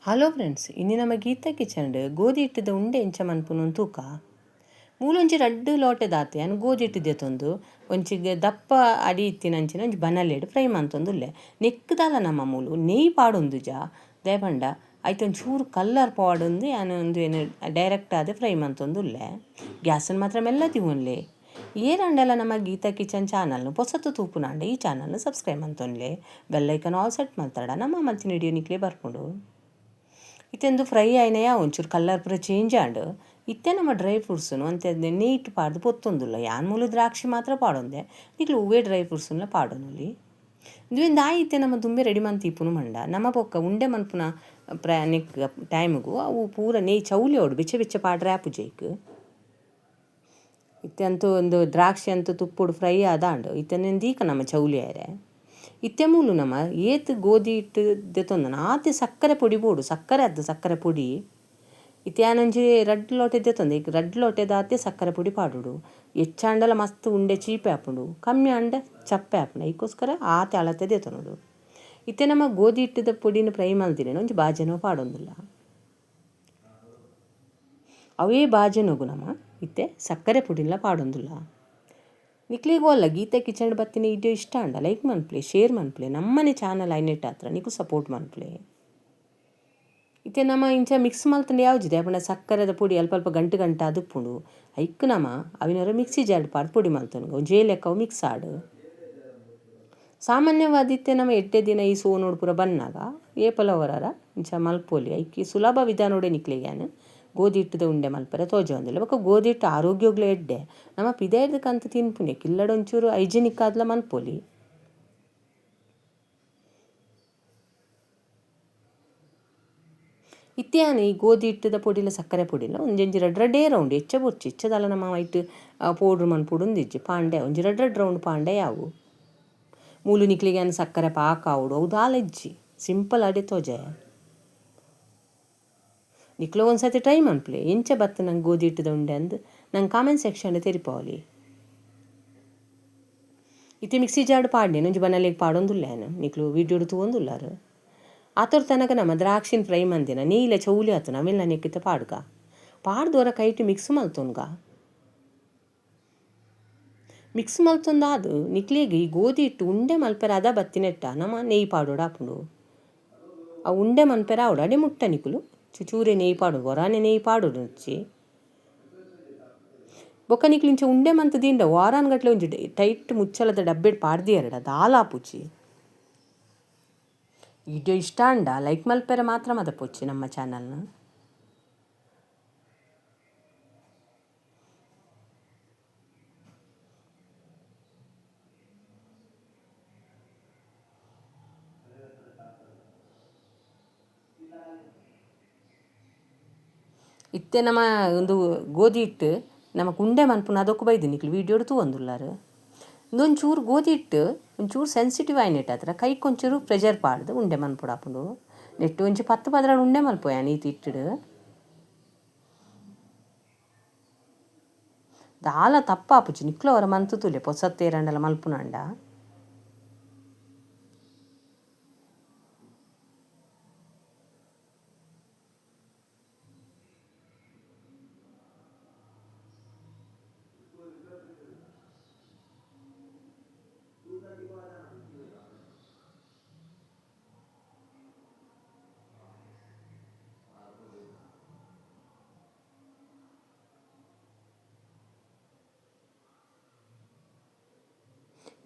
Hello friends, ಇಂದು ನಮ್ಮ Gita kitchen ಗೋಧಿ ಹಿಟ್ಟದ ಉಂಡೆ ಎಂಚ ಮನ್ಪುನು ತೂಕ. ಮೂಲೊಂಜಿ ರಡ್ಡ್ ಲೋಟೆ ದಾತೆ ಅನ್ ಗೋಧಿ ಹಿಟ್ಟು ದೆತೊಂದು ಒಂಜಿ ದಪ್ಪ ಅಡಿ ಇತ್ತಿನಂಚಿನ ಒಂಜಿ ಬನಲೆಡ್ ಫ್ರೈ ಮಂತೊಂದುಲ್ಲೆ. ನೆಕ್ಕ್ದಾಲ ನಮ್ಮ ಮೂಲು ನೆಯ್ ಪಾಡೊಂದುಜ ದಾಯೆ ಐತ ಒಂಚೂರು ಕಲ್ಲರ್ ಪಾಡೊಂದು ಯಾನ್ ಉಂದು ಡೈರೆಕ್ಟ್ ಆದ್ ಫ್ರೈ ಮಂತೊಂದುಲ್ಲೆ. ಗ್ಯಾಸನ್ ಮಾತ್ರ ಮೆಲ್ಲ ದೀವೊನ್ಲೆ. ಏರಾಂಡಲ ನಮ್ಮ ಗೀತಾ ಕಿಚನ್ ಚಾನಲ್ನು ಪೊಸತು ತೂಪುನಾಂಡ ಈ ಚಾನಲ್ನು ಸಬ್ಸ್ಕ್ರೈಬ್ ಮಂತೊನ್ಲೆ. ಬೆಲ್ ಐಕನ್ ಆಲ್ ಸೆಟ್ ಮಲ್ತಡ ನಮ್ಮ ಮಲ್ತಿನ ವಿಡಿಯೋ ನಿಕ್ಲೆ ಬರ್ಪುಂಡು. ಇತ್ತೆಂದು ಫ್ರೈ ಆಯಿನಯ ಒಂಚೂರು ಕಲ್ಲರ್ ಪೂರ ಚೇಂಜ್ ಆಂಡ್. ಇತ್ತೆ ನಮ್ಮ ಡ್ರೈ ಫ್ರೂಟ್ಸ್ನು ಅಂತೆ ನೆಯ್ಟ್ ಪಾಡ್ದು ಪೊತ್ತೊಂದುಲ್ಲ. ಯಾನ್ ಮೂಲು ದ್ರಾಕ್ಷಿ ಮಾತ್ರ ಪಾಡೊಂದೆ, ನಿಕ್ಲು ಒವ್ವೇ ಡ್ರೈ ಫ್ರೂಟ್ಸ್ನ್ಲ ಪಾಡೊನೊಲಿ. ಇಂದುವೆಂದು ಇತ್ತೆ ನಮ್ಮ ದುಂಬೆ ರೆಡಿ ಮಂತಿಪ್ಪುನು ಮಂಡ ನಮ್ಮ ಬೊಕ್ಕ ಉಂಡೆ ಮನ್ಪುನ ಪ್ರಯಾಣಿಕ್ ಟೈಮ್ಗು ಅವು ಪೂರ ನೆಯ್ ಚೌಲಿ ಆವೊಡು, ಬೆಚ್ಚ ಬೆಚ್ಚ ಪಾಡ್ರೆ ಆಪುಜಿ ಐಕ್. ಇತ್ತೆ ಅಂತೂ ಒಂದು ದ್ರಾಕ್ಷಿ ಅಂತೂ ತುಪ್ಪೊಡು ಫ್ರೈ ಆದಾಂಡ್. ಇತ್ತೆ ದೀಕ ನಮ್ಮ ಚೌಲಿ ಆಯೆರೆ. ಇತ್ತೆ ಮೂಲು ನಮ್ಮ ಏತ್ ಗೋಧಿ ಹಿಟ್ಟು ದೆತೊಂದನ ಆತೆ ಸಕ್ಕರೆ ಪೊಡಿ ಬೋಡು, ಸಕ್ಕರೆ ಅದ್ದು ಸಕ್ಕರೆ ಪೊಡಿ. ಇತ್ತೆ ಯಾನೊಂಜಿ ರಡ್ಡ್ ಲೋಟೆ ದೆತೊಂದೆ, ಈಗ ರಡ್ಡ್ ಲೋಟೆದಾತೆ ಸಕ್ಕರೆ ಪೊಡಿ ಪಾಡೊಡು. ಹೆಚ್ಚಾಂಡಲ ಮಸ್ತ್ ಉಂಡೆ ಚೀಪೆ ಆಪುಂಡು, ಕಮ್ಮಿ ಆಂಡ ಚಪ್ಪೆ ಆಪುಂಡು. ಐಕೋಸ್ಕರ ಆತೆ ಅಳತೆ ದೆತೊನೊಡು. ಇತ್ತೆ ನಮ್ಮ ಗೋಧಿ ಹಿಟ್ಟದ ಪೊಡಿನ ಫ್ರೈ ಮಲ್ದಿನ ಒಂಜಿ ಬಾಜನೊ ಪಾಡೊಂದುಲ್ಲ. ಅವೇ ಬಾಜನೊಗು ನಮ್ಮ ಇತ್ತೆ ಸಕ್ಕರೆ ಪೊಡಿನ್ಲ ಪಾಡೊಂದುಲ್ಲ. ನಿಕ್ಲೆಗ್ ಓಲ್ಲ ಗೀತಾ ಕಿಚನ್ ಬತ್ತಿನ ವಿಡಿಯೋ ಇಷ್ಟ ಆಂಡ ಲೈಕ್ ಮನ್ಪುಲೆ, ಶೇರ್ ಮನ್ಪುಲೆ, ನಮ್ಮನೆ ಚಾನಲ್ ಐನೆಟ್ ಹತ್ರ ನಿಕು ಸಪೋರ್ಟ್ ಮನ್ಪುಲೆ. ಇತ್ತೆ ನಮ್ಮ ಇಂಚ ಮಿಕ್ಸ್ ಮಲ್ತಂಡ ಯಾವ್ಜಿದೆ ಅಪಂಡ ಸಕ್ಕರೆದ ಪೊಡಿ ಅಲ್ಪ ಅಲ್ಪ ಗಂಟು ಗಂಟು ಆದುಪ್ಪುಂಡು. ಐಕ್ ನಮ ಅವಿನೊರ ಮಿಕ್ಸಿ ಜಾರ್ಡ್ ಪಾಡ್ದ್ ಪೊಡಿ ಮಲ್ತೊನುಗ ಒಂಜೇ ಲೆಕ್ಕ ಅವು ಮಿಕ್ಸ್ ಆಡ್. ಸಾಮಾನ್ಯವಾದ್ ಇತ್ತೆ ನಮ ಎಡ್ಡೆ ದಿನ ಈ ಸೋನೋಡು ಪೂರ ಬನ್ನಗ ಏಪಲ ಒರಾರ ಇಂಚ ಮಲ್ಪೊಲಿ. ಐಕ್ ಸುಲಭ ವಿಧಾನೋಡೆ ನಿಕ್ಲೆಗ್ ಯಾನ್ ಗೋಧಿ ಹಿಟ್ಟದ ಉಂಡೆ ಮಲ್ಪರೆ ತೋಜೊಂದುಲ್ಲೆ. ಬೊಕ್ಕ ಗೋಧಿ ಹಿಟ್ಟು ಆರೋಗ್ಯಗ್ಲ ಎಡ್ಡೆ, ನಮ ಪಿದಯ್ಡ್ದ್ ಕಂತ್ ತಿನ್ಪುನೆ ಇಲ್ಲಡ್ ಒಂಚೂರು ಹೈಜಿನಿಕ್ ಆದ್ಲ ಮಲ್ಪೊಲಿ. ಇತ್ತೆ ಯಾನ್ ಈ ಗೋಧಿ ಹಿಟ್ಟದ ಪೊಡಿಲ ಸಕ್ಕರೆ ಪೊಡಿಲ ಒಂಜೊಂಜಿ ರಡ್ಡ್ ರಡ್ಡೇ ರೌಂಡ್, ಹೆಚ್ಚ ಬೊರ್ಚಿ ಹೆಚ್ಚದಾಲ ನಮ್ಮ ಐಟ್ ಪೌಡ್ರ್ ಮನ್ಪೊಡು ಪಾಂಡೆ ಒಂಜಿ ರಡ್ಡ್ ರಡ್ಡ್ ರೌಂಡ್ ಪಾಂಡೆ ಯಾವು. ಮೂಲು ನಿಕ್ಲೆಗ್ ಯಾನ್ ಸಕ್ಕರೆ ಪಾಕ ಆವೊಡು ಅವು ದಾಲ ಇಜ್ಜಿ, ಸಿಂಪಲ್ ಆಡೆ ತೋಜಾಯ. ನಿಕ್ಲು ಒಂದ್ಸತಿ ಟ್ರೈ ಮನ್ಪುಲೆ, ಎಂಚ ಬತ್ತ್ ನಂಗೆ ಗೋಧಿ ಹಿಟ್ಟದ ಉಂಡೆ ಅಂದ್ ನಂಗೆ ಕಾಮೆಂಟ್ ಸೆಕ್ಷನ್ ತೆರಿಪಾವೊಲಿ. ಇತ್ತೆ ಮಿಕ್ಸಿ ಜಾರ್ಡ್ ಪಾಡ್ನೆ ಒಂಜಿ ಬನಲೆಗ್ ಪಾಡೊಂದುಲ್ಲೆ ಯಾನ್, ನಿಕ್ಲು ವಿಡಿಯೋಡು ತೂವೊಂದುಲ್ಲಾರ್. ಆತೊರ್ ತನಕ ನಮ್ಮ ದ್ರಾಕ್ಷಿನ್ ಫ್ರೈ ಮಂದಿನ ನೆಯ್ಲ ಚೌಲಿ ಆತುಂಡು ಅವೆನ್ಲ ನೆಕ್ಕಿತ ಪಾಡ್ಗ. ಪಾಡ್ದ್ ಒರ ಕೈಟ್ ಮಿಕ್ಸ್ ಮಲ್ತೊನ್ಗ. ಮಿಕ್ಸ್ ಮಲ್ತೊಂದಾದ್ ನಿಕ್ಲೆಗ್ ಈ ಗೋಧಿ ಹಿಟ್ಟು ಉಂಡೆ ಮಲ್ಪೆರೆ ಅದ ಬತ್ತಿನೆಟ್ಟ ನಮ ನೆಯ್ ಪಾಡೊಡು ಆಪುಂಡು. ಆ ಉಂಡೆ ಮನ್ಪೆರೆ ಆವೊಡು ಅಡೆ ಮುಟ್ಟ ನಿಕುಲು ಚೂರೆ ನೆಯ್ ಪಾಡೊಡು, ಒರಾನೆ ನೆಯ್ ಪಾಡೊಡು ಬೊಕ್ಕ ನಿಕ್ಲು ಇಂಚ ಉಂಡೆ ಮಂತ್ ದೀಂಡ ವಾರಾನ್ ಗಟ್ಲೆ ಒಂಜಿ ಟೈಟ್ ಮುಚ್ಚಳದ ಡಬ್ಬೆಡ್ ಪಾಡ್ದಿಯೆರಡ ದಾಲ ಆಪುಜಿ. ವಿಡಿಯೋ ಇಷ್ಟ ಆಂಡ ಲೈಕ್ ಮಲ್ಪೆರೆ ಮಾತ್ರ ಮದಪೊಚ್ಚಿ ನಮ್ಮ ಚಾನಲ್ನ. ಇತ್ತೆ ನಮ್ಮ ಒಂದು ಗೋಧಿ ಹಿಟ್ಟು ನಮಕ್ ಉಂಡೆ ಮನ್ಪುನ ಅದಕ್ಕೂ ಬೈದು ನಿಕ್ಲು ವಿಡಿಯೋಡು ತೂವೊಂದುಲ್ಲಾರ್. ಉಂದೊಂಚೂರು ಗೋಧಿ ಹಿಟ್ಟು ಒಂಚೂರು ಸೆನ್ಸಿಟಿವ್ ಆಯಿನೆಟ್ ಹತ್ರ ಕೈಕ್ ಒಂಚೂರು ಪ್ರೆಷರ್ ಪಾಡ್ದು ಉಂಡೆ ಮನ್ಪೊಡಾಪುಂಡು. ನೆಟ್ಟ್ ಒಂಜಿ 10 15 ಉಂಡೆ ಮನ್ಪುವೆ ಯಾನ್ ಈತ್ ಹಿಟ್ಟುಡು. ದಾಲ ತಪ್ಪಾಪುಜಿ ನಿಕ್ಲು ಒರ ಮಂತ್ ತೂಲೆ ಪೊಸತ್ ಏರಾಂಡಲ ಮಲ್ಪುನಾಂಡ.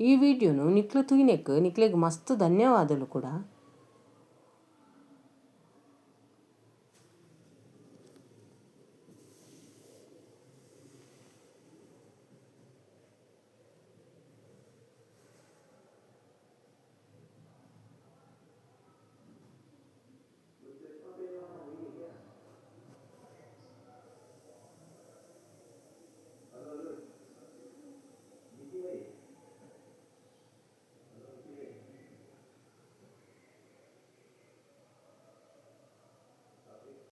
ಈ ವಿಡಿಯೋನು ನಿಕ್ಲು ತೂಯಿನೆಕ್ ನಿಕ್ಲೆಗ್ ಮಸ್ತ್ ಧನ್ಯವಾದಲು ಕೂಡ.